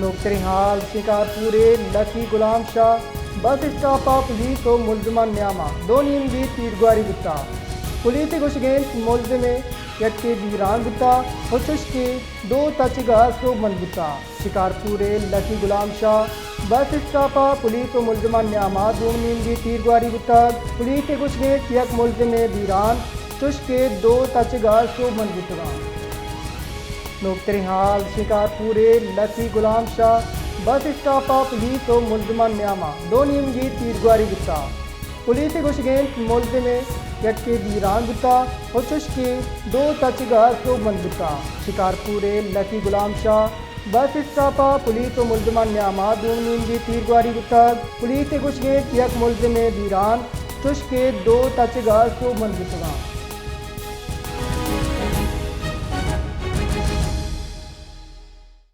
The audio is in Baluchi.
نوکتریں حال، شکارپور ءِ لکی غلام شاہ بس اسٹاپ ءَ پولیس ءُ ملزمان نیاما دو نیمگی تیرگواری بوتا۔ پولیس ءِ گوشگ انت ملزم ءِ یکے بیران بوتا ءُ چشکے دو تچگ ءَ سوبمند بوتا۔ شکارپور ءِ لکی غلام شاہ بس اسٹاپ ءَ پولیس ءُ ملزمان نیاما دو نیمگی تیرگواری بوتگ۔ پولیس ءِ گوشگ انت یک ملزم ءِ بیران چشکے دو تچگ ءَ سوبمند بوتگاں۔ نوکتریں حال، شکارپور ءِ لکی غلام شاہ بس اسٹاپ ءَ پولیس ءُ ملزمان نیاما دو نیمگی تیرگواری بوتا۔ پولیس ءِ گوشگ انت ملزم ءِ یکے بیران بوتا ءُ چشکے دو تچگ ءَ سوبمند بوتا۔ شکارپور ءِ لکی غلام شاہ بس اسٹاپ ءَ پولیس ءُ ملزمان نیاما دو نیمگی تیرگواری بوتگ۔ پولیس ءِ گوشگ انت یک ملزم ءِ بیران چشکے دو تچگ ءَ سوبمند بوتگاں۔